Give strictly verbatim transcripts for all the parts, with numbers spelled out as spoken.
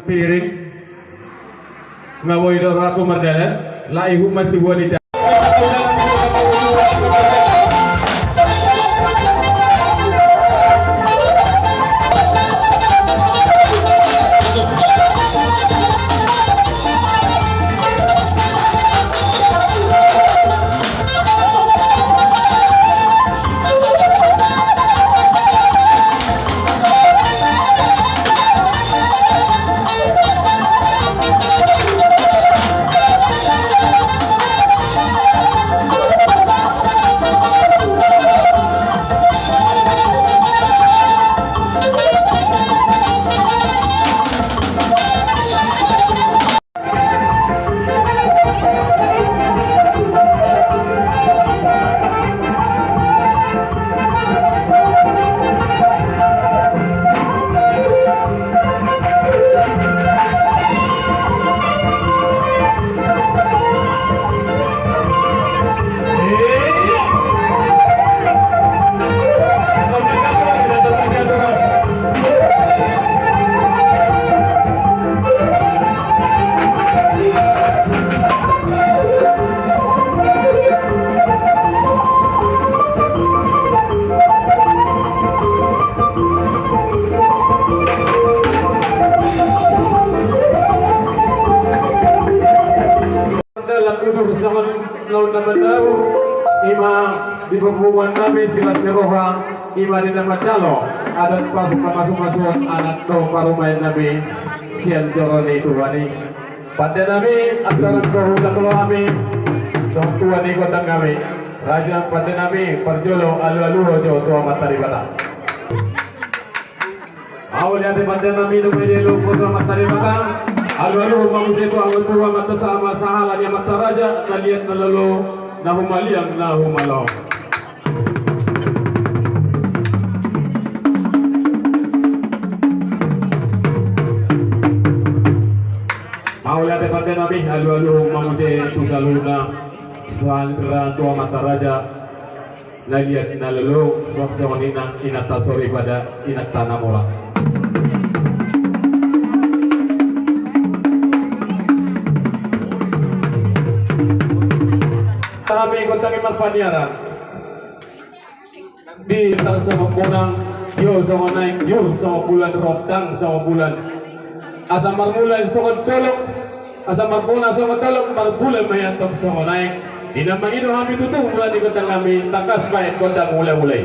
Siring. Nga boi do ratu mardalan, lae huhut ma siboan ni da- Dalan udur songon naung na mandao, ima di papunguan nami silas ni roha, ima di na manjalo adat pas pamasumasuon anak dohot parumaen nami sian joro ni Tuhan i. Pande nami, antar so huta tolo nami, so tua ni gondang nami, raja pande nami, parjolo alualuhon jo tu Amanta Debata. Mauliate pande nami, nunga dialuhon tu Amanta Debata. Alualuhon ma muse tu Amanta, tu Amanta sahala ni amanta raja, na liat na lolo, na humaliang na humalo. Mauliate pande nami, alualuhon ma muse tu saluhutna, sahala tu amanta raja. Na liat na lolo, suang songon i nang inanta soripada, inanta na mora. Hami gondang i marpaniaran. Di tang songon bonang, tio songon aek, tiur songon bulan, rondang songon bulan. Asa marmula songon dolok, asa marbona songon dolok, marbula ma i antong songon aek. Di na mangido hami tutu mula ni gondang nami, tangkas bahen gondang mulamula i.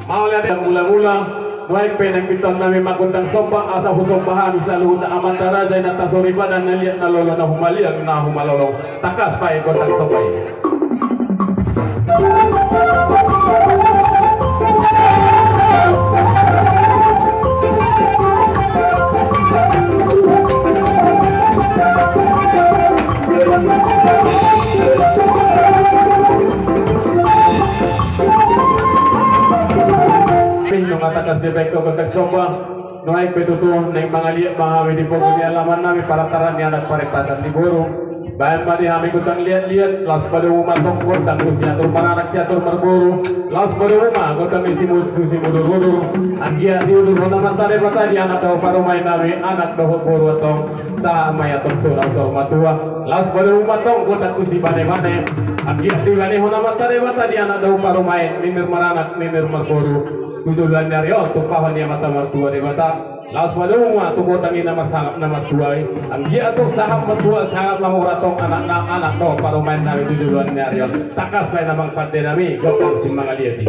Mauliate mulamula. Nuaeng pe naeng pintor nami manggondang somba, asa husomba hami saluhutna amanta raja, inanta soripada, na liat na lolo, na humaliang na humalolo. Tangkas bahen gondang somba i. Pe nunga tangkas dibahen gondang somba. Nuaeng pe tutu naeng mangaliat ma hami di pogu ni alaman nami, parataran ni anak, paripasan ni boru. Bahen ma di hami gondang liatliat, laos padomu ma tong gondang tu siatur maranak siatur marboru. Laos padomu ma gondang ni simu-, tu simudurudur. Anggiat diudurhon Amanta Debata di anak dohot parumaen nami, anak dohot boru antong. Sahat ma i antong tu na so matua. Laos padomu ma tong gondang tu sibanebane. Anggiat diulanihon Amanta Debata di anak dohot parumaen, ninir maranak, ninir marboru. Tu joloan ni ari on tumpahon ni Amanta Martua Debata. Laos padomu ma tu gondang i na marsangap na martua i. Anggiat antong sahat martua, sahat mamora tong anakna, anak dohot parumaen nami tu joloan ni ari on. Tangkas bahen amang pande nami gondang simangaliat i.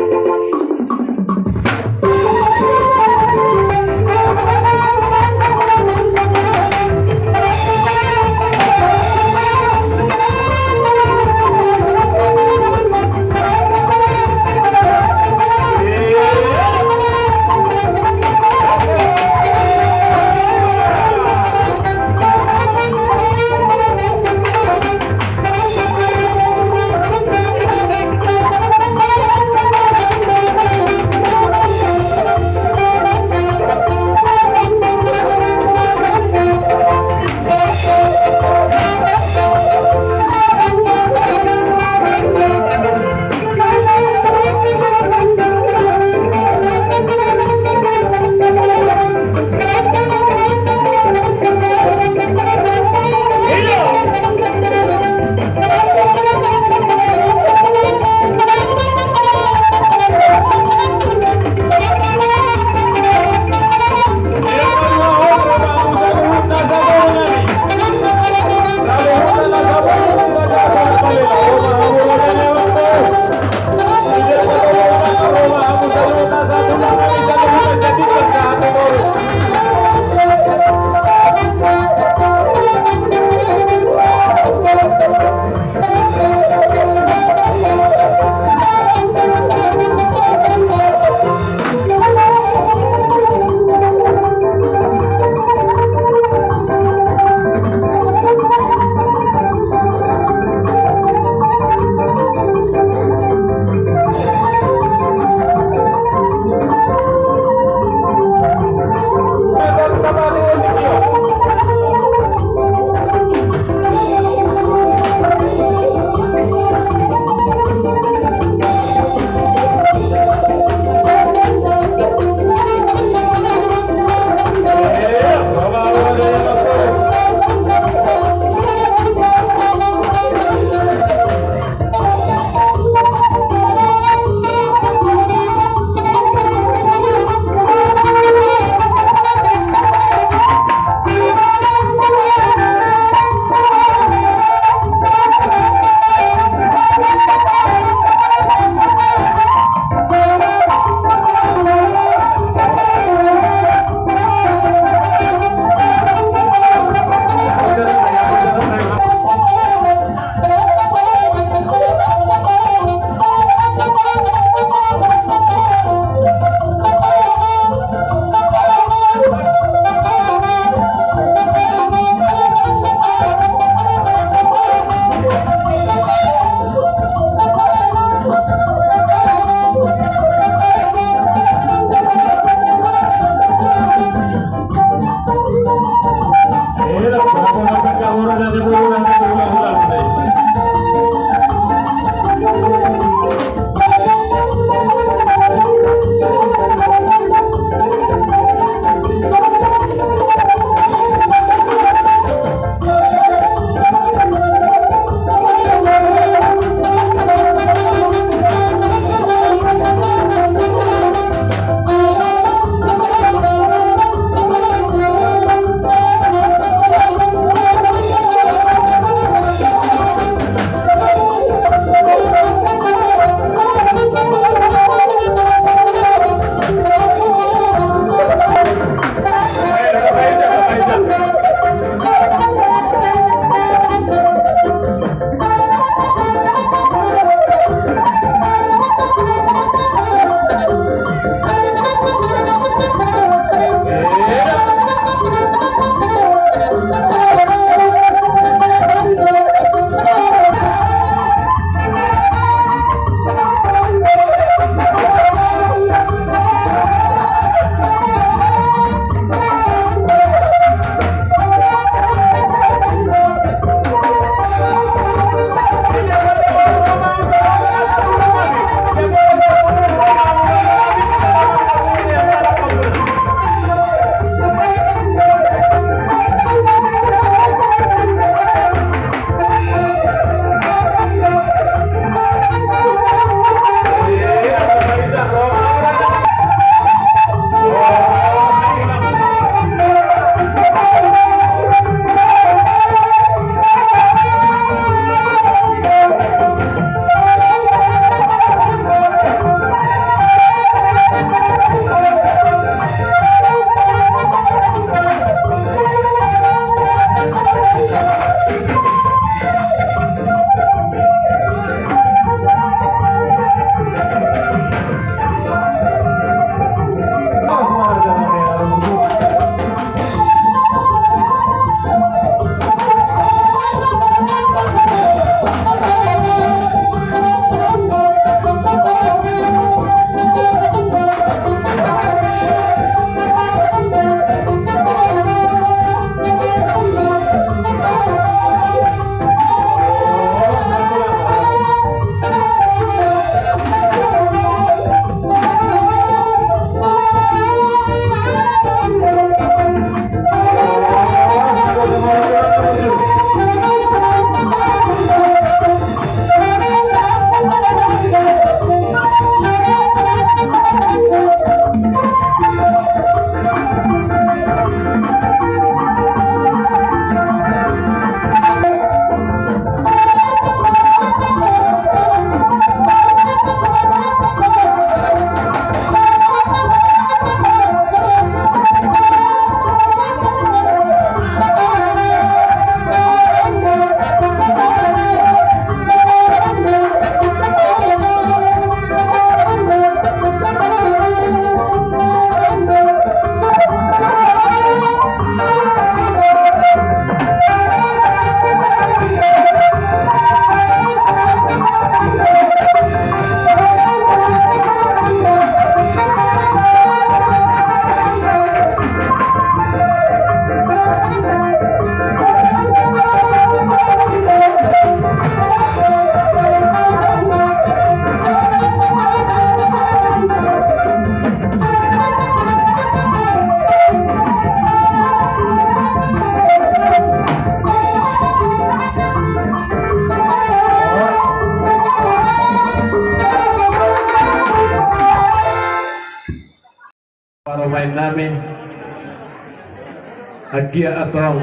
Anggiat antong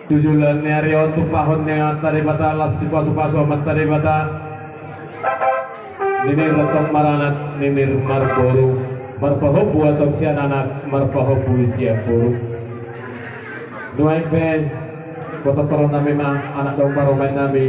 tu joloan ni ari on tumpahon ni Amanta Debata, las ni pasupasu Amanta Debata, ninir antong maranak, ninir marboru, marpahompu antong sian anak, marpahompu sian boru. Nuaeng pe, patortoron nami ma anak dohot parumaen nami.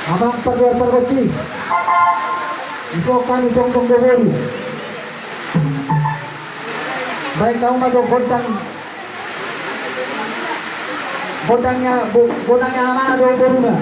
Amang padear pargonsi, dison hami jongjong do boru. Baen hamu ma jo gondang, gondang ni a-, bo-, gondang ni amana dohot boruna.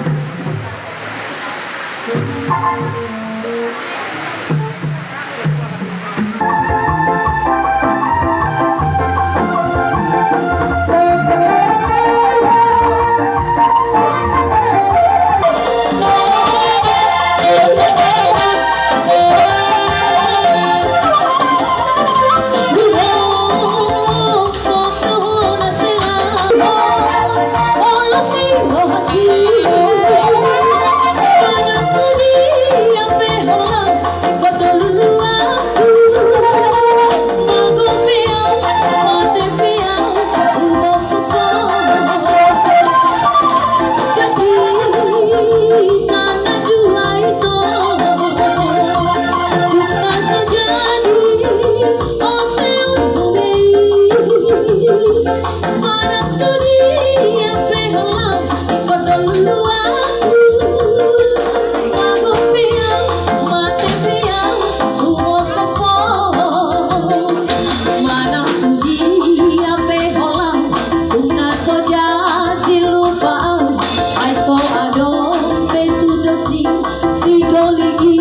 Sidoli i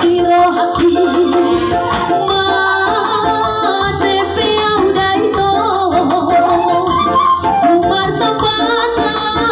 di rohangki, mate pe au da ito, tu marsambatan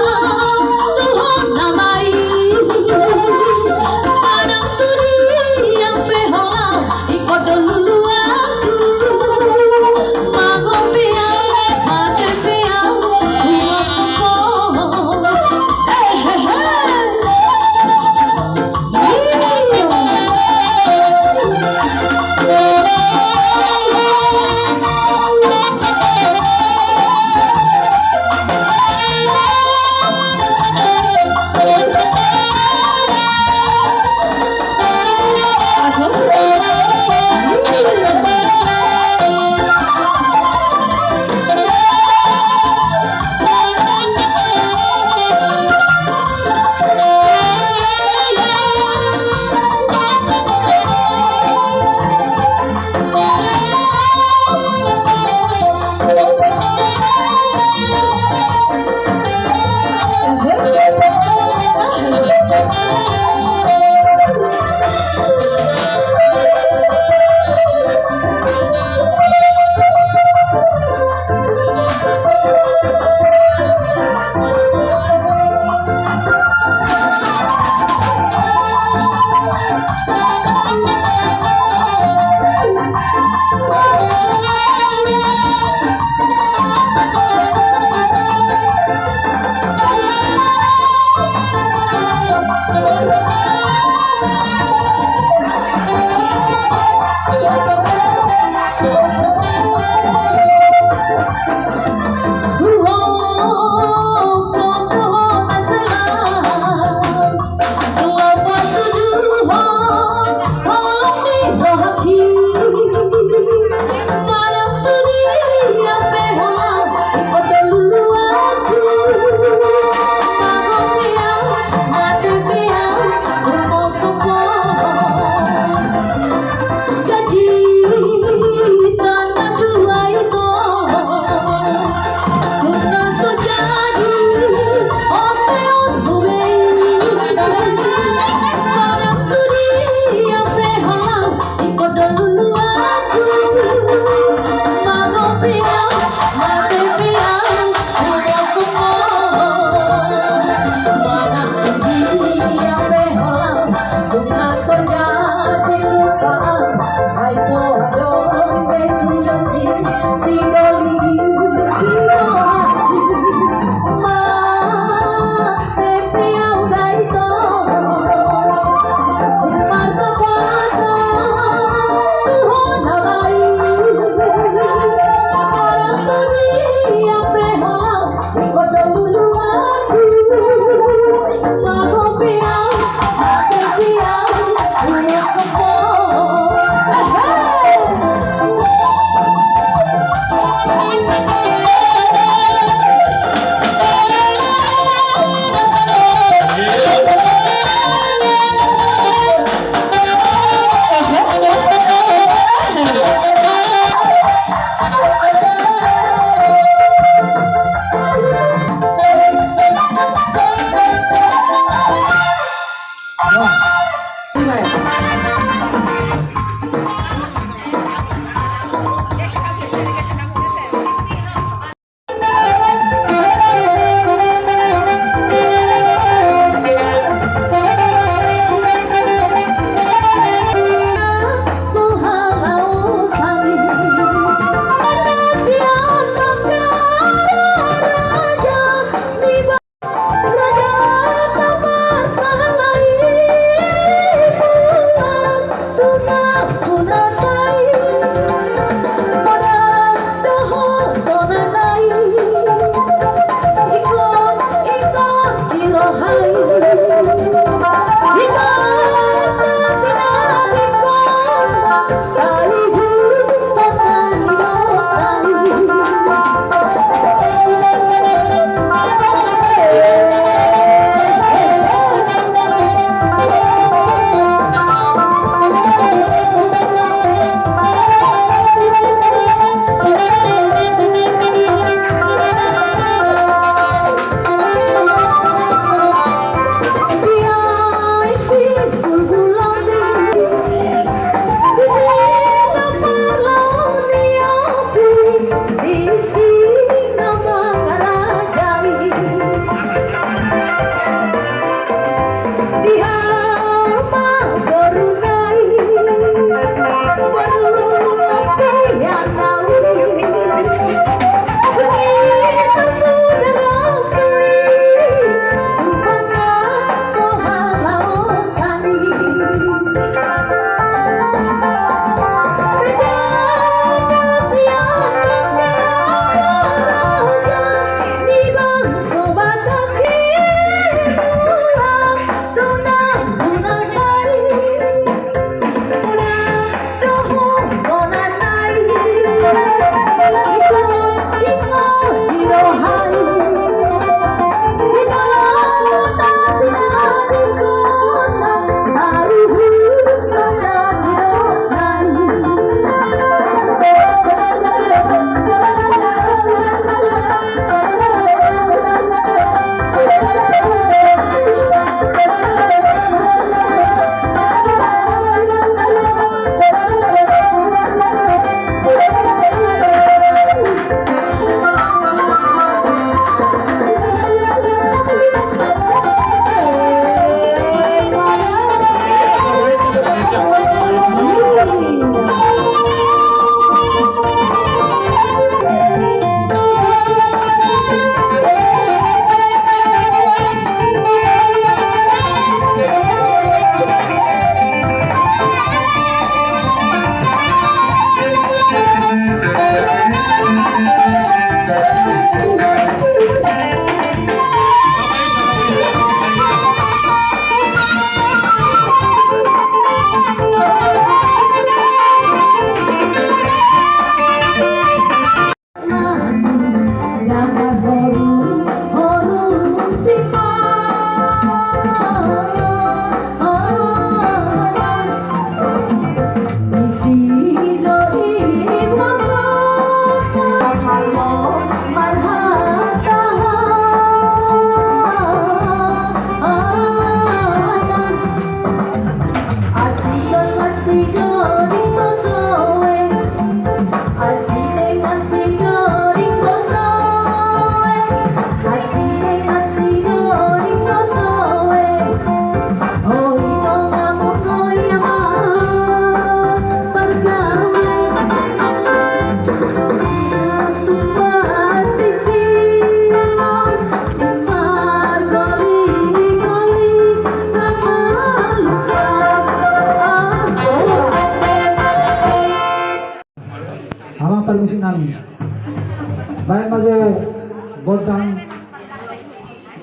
Gondang,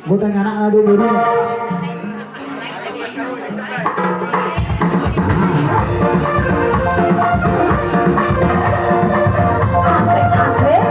gondang anakna do boru. Asik, asik.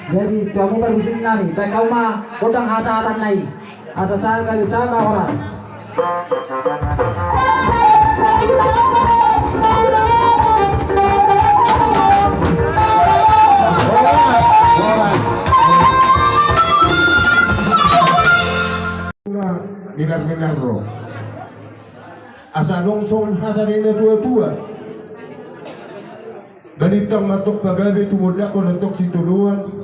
Jadi, tu hamu parmusik nami, baen hamu ma gondang hasahatan na i. Asa sahat gabe sahat ma horas. Minar-minar ro. Asa adong songon hata ni na tua-tua. Balintang ma antong pagabe tumundalhon antong sitoloan.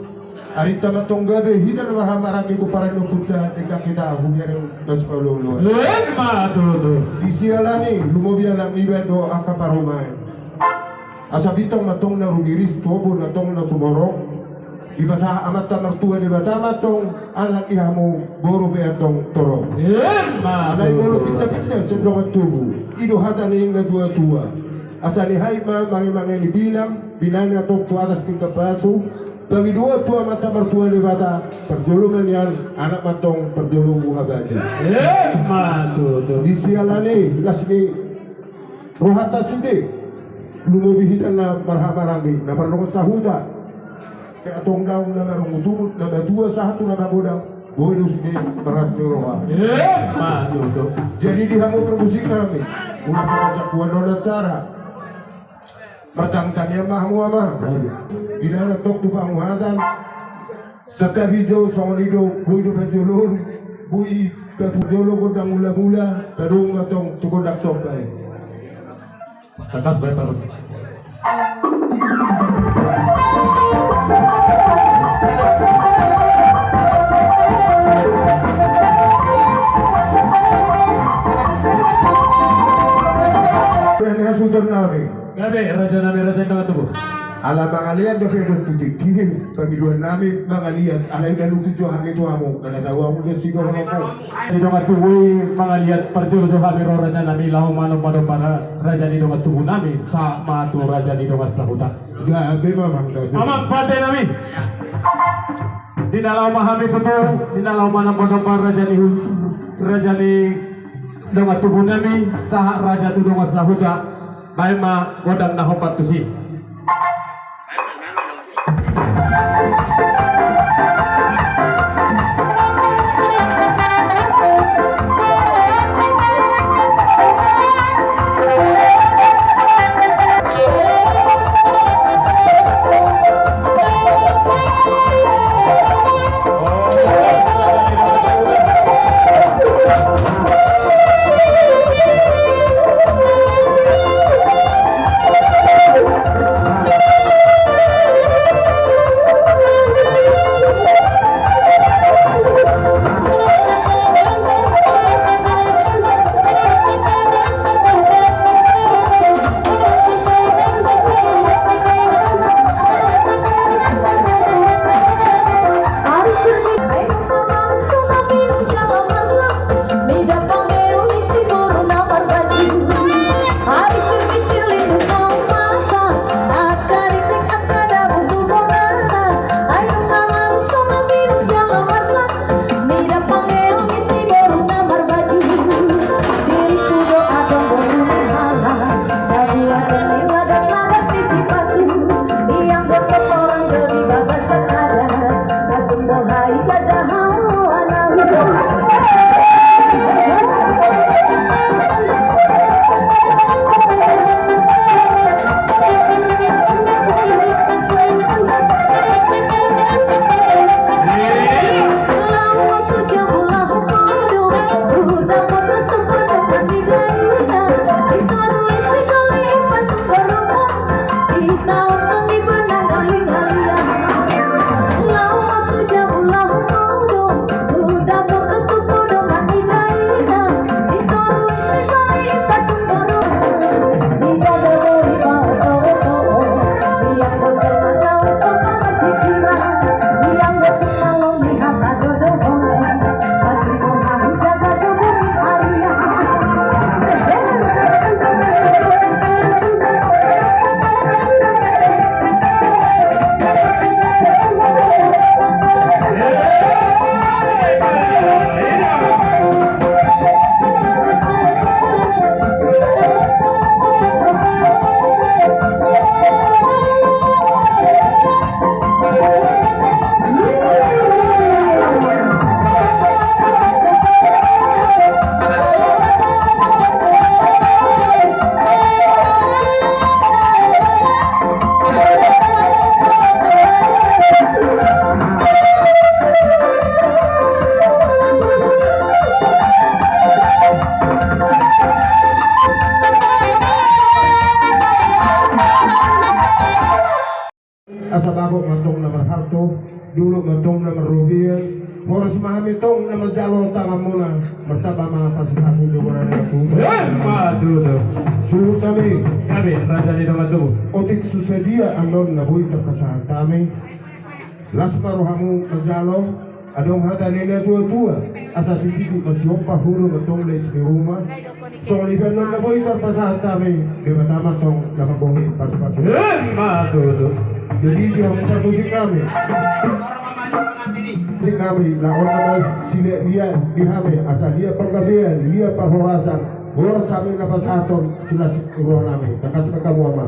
Arinta ma antong gabe hita na marhahamaranggi tu parange ni ompunta, denggan hita hubereng na sipaolo-oloan. Emma tutu. Disiala ni i lumobi anak niba dohot angka parumaen. Asa bintang ma antong na rumiris tu ombun antong na sumorop. Dipasahat Amanta Martua Debata ma antong anak di hamu, boru pe antong torop. Emma tutu. Alai molo pinta-pinta sian dongan tubu, i do hata ni na tua-tua. Asa nihait ma mange-mange ni pinang, pinang ni antong tu atas pinggan pasu, Pangidoan tu Amanta Martua Debata, parjolo ma nian anak ma antong parjolo buha batu. Emma tutu. Di siala ni las ni rohanta sude, lumobi hita na marhahamaranggi, na mardongan sahuta. Antong daong na marungutungut, na matua sahat tu na magodang, boi do sude marlas ni roha. Emma tutu. Jadi di hamu parmusik nami, ulas na jagoan on acara. Martangiang ma hamu amang. Di na antong tu panguhatan. Sangkapi jo songon i do, boi do panjoloon, boi parjolo gondang mulamula, tadong ma antong tu gondang somba i. Tangkas baen parmusik. Hasuhuton nami. Gabe, raja nami, raja ni dongan tubu. Ala mangaliat dope do tu tingki, pangidoan nami mangaliat, alai na lutu jo hami tu hamu, mana tau amu do sidohononmu. Di dongan tubu i mangaliat, parjolo jo hami ro raja nami, laho manomba-nomba ra-, raja ni dongan tubu nami, sahat ma tu raja ni dongan sahuta. Gabe ma amang, gabe. Amang pande nami. Di na laho ma hami tutu, di na laho manomba-nomba raja ni hu-, raja ni dongan tubu nami, sahat raja tu dongan sahuta. Baen ma gondang na hombar tusi. Asa bagot ma antong na marhalto, dolok ma antong na marrobean, horas ma hami antong na manjalo tanganmuna, martamba ma pasupasu di bona na suhut. Emma tutu. Suhut nami. Gabe, raja ni dongan tubu. Otik so sadia annon na boi tarpasahat hami. Las ma rohamu manjalo. Adong hata ni natuatua, asa tititik ma siompa, hudo ma antong lais ni ruma. Songon i pe annon na boi tarpasahat hami, Debata ma antong na manggohi pasupasu. Emma tutu. Jadi di hamu parmusik nami. Musik nami, laon nama silehon dia di hami, asa dia panggabean, dia parhorasan, horas hami na pasahathon silas roha nami, tangkas ma hamu ama.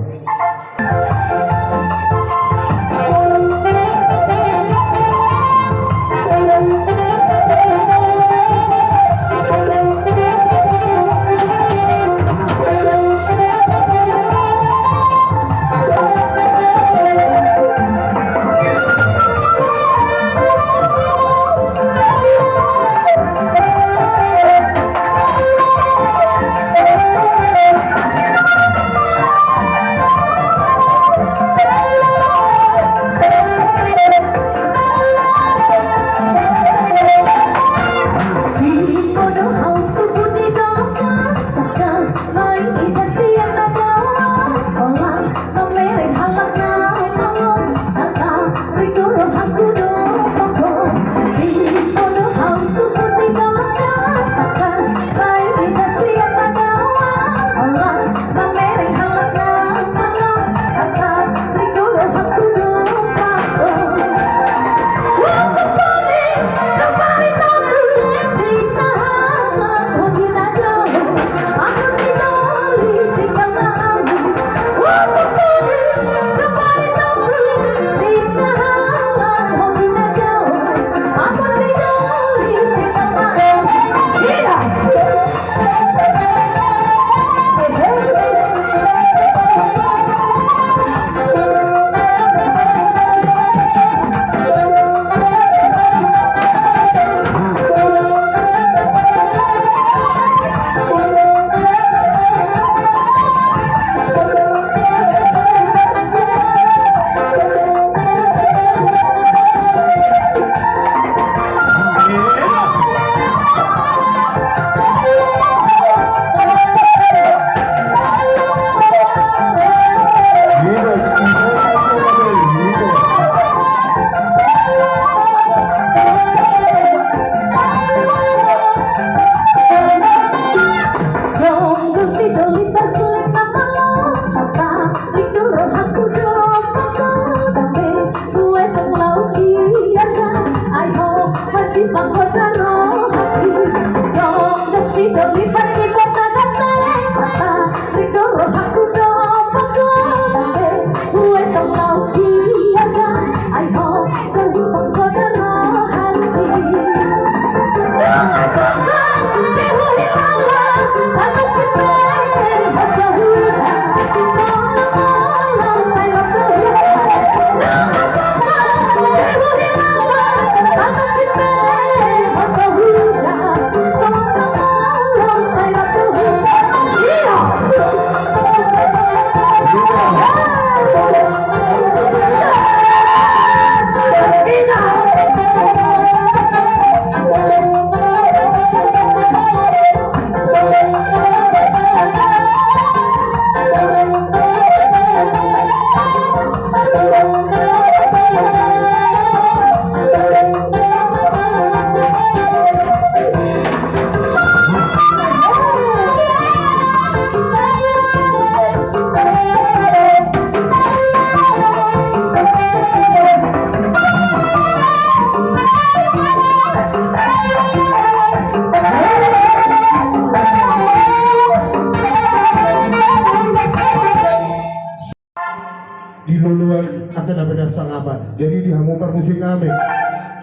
Di loloan angka na pinarsangapan. Jadi di hamu parmusik nami,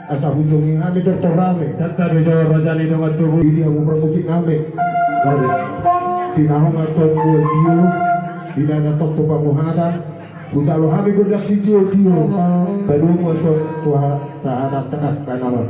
asa hujungi hami tortor nami. Santa do jo raja ni dongan tubu. Di hamu parmusik nami. Mari. Tinahongan tong dua tio. Di nana tong tu panguhatan. Hujalo hami gondang sitio-tio. Padomu tu, tu ha-, sahat tangkas panalon.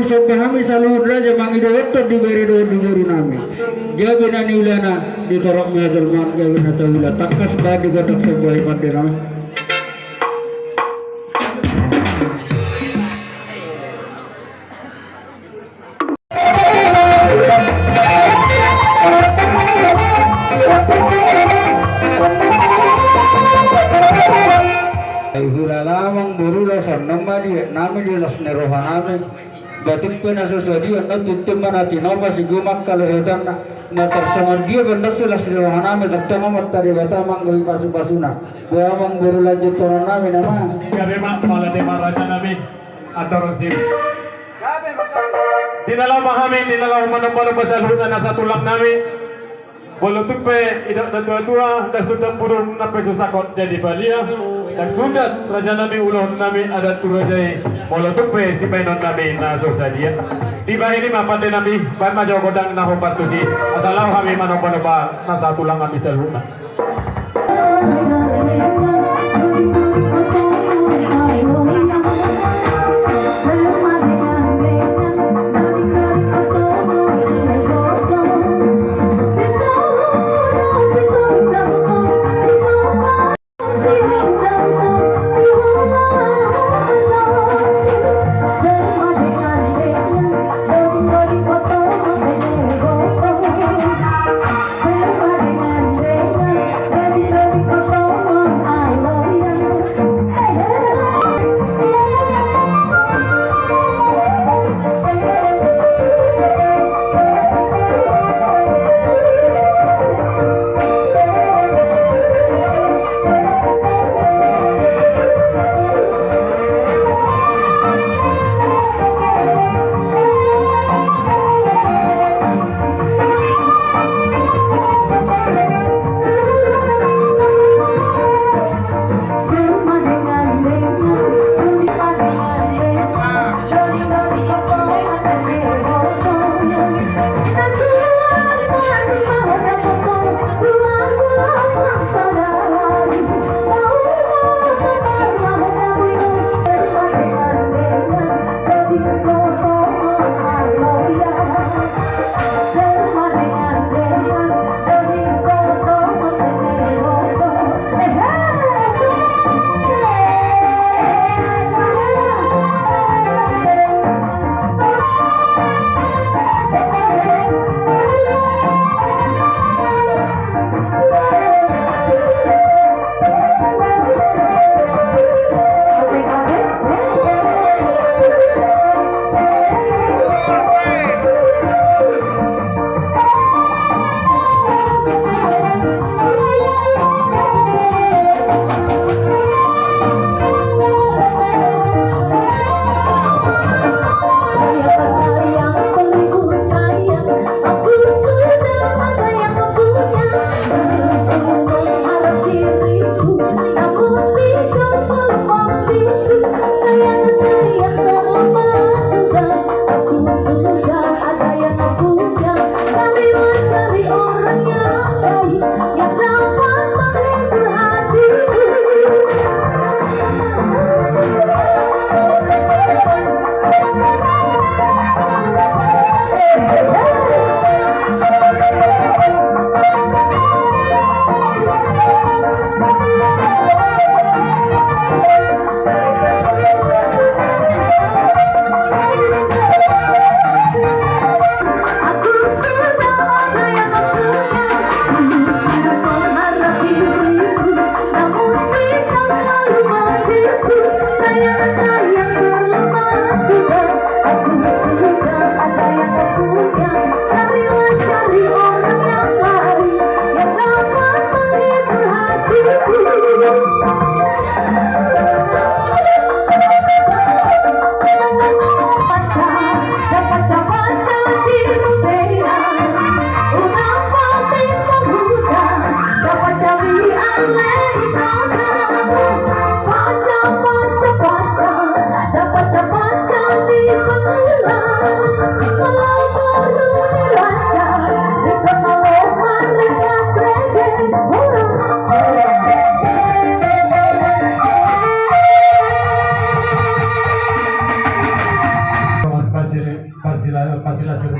Somba hami saluhut raja mangido dohot di bere dohot di boru nami. Gabe na niulana di torop ni hajolmaon gabe na taula tangkas bahen di gondang somba i pande nami. Hulala amang boru las on nama di nami di las ni roha nami. Batuk pe na so sadia na tutu ma na tinopa sigumang kalo hetan na tarsongon dia benda sulas di roha nami terdama mata di bata manggo i pasu-pasuna. Boa amang boru lanjut tono nami nama. Gabe ma pala tema raja nami. Atorong sip. Di na laho ma hami di na laho manomba-nomba saluhutna na satulang nami. Molo tung pe idok na tua-tua ndang sundat pudun na pe so sangkot jadi palia. Ndang sundat raja nami ulaon nami adat tu raja i. Molo tung pe sibahenon nami na so sadia. Dibahen i ma pande nami bahen ma jo gondang na hombar tusi. Asa laho hami manomba-nomba na satulang nami saluhutna.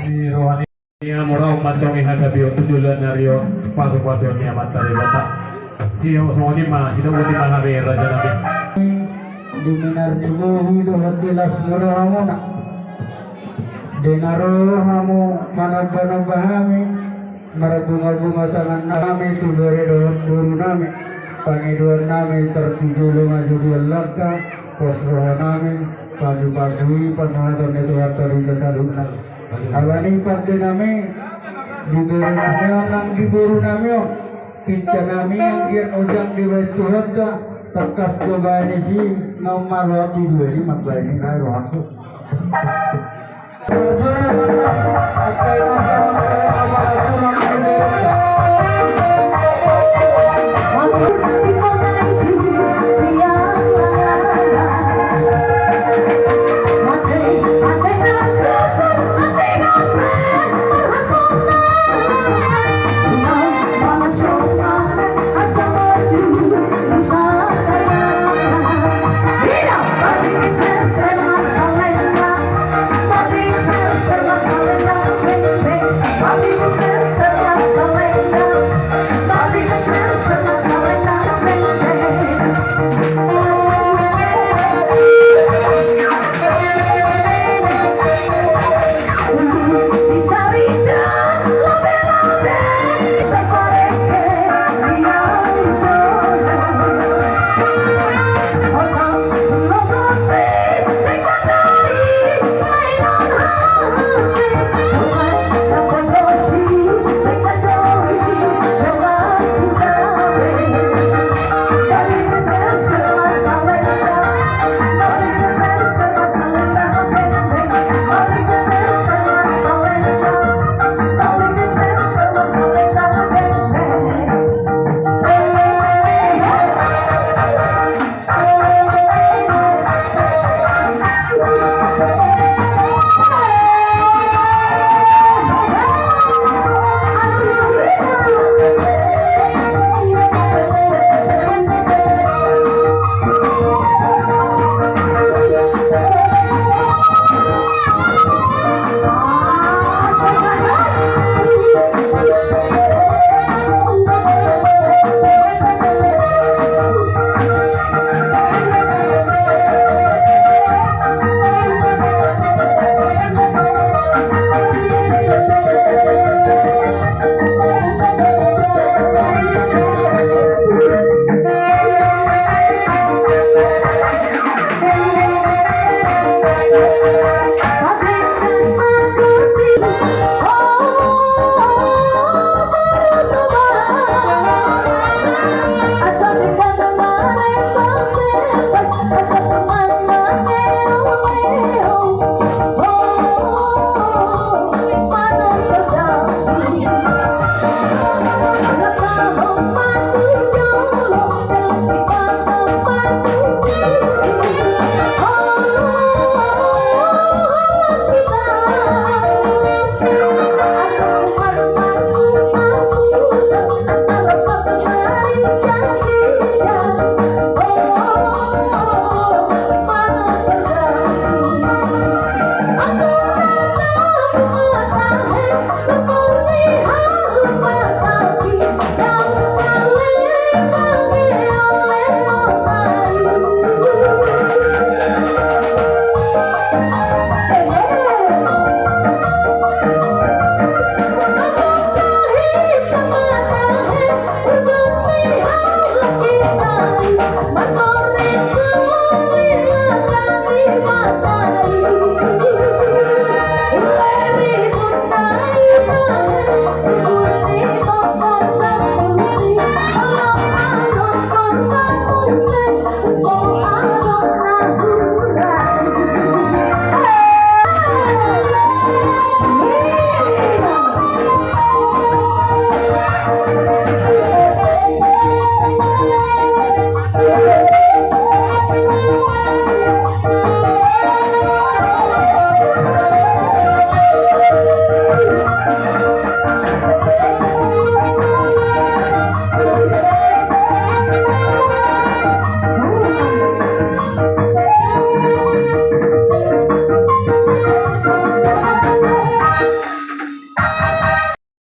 Di roha ni Amanta on, mantong i hata pion tu joloan ni ari on, pasu-pasu ni Amanta Debata. Sio songon i ma, sida uti ma hami raja nami. Di minar ni bohi dohot di las ni rohamuna. Di na ro hamu manomba-nomba hami, marbunga-bunga tangan nami tu bere dohot boru nami. Pangidoan nami tar tu jolo ma jolo langka, pos roha nami, pasu-pasu i pasahaton ni Tuhanta di hita saluhutna. Ala ni i pande nami, di bere nami on nang di boru nami on, pinta nami anggiat ojak dibahen Tuhanta, tangkas do bahen disi, naung malo api dua i mambahen i, nai rohangku.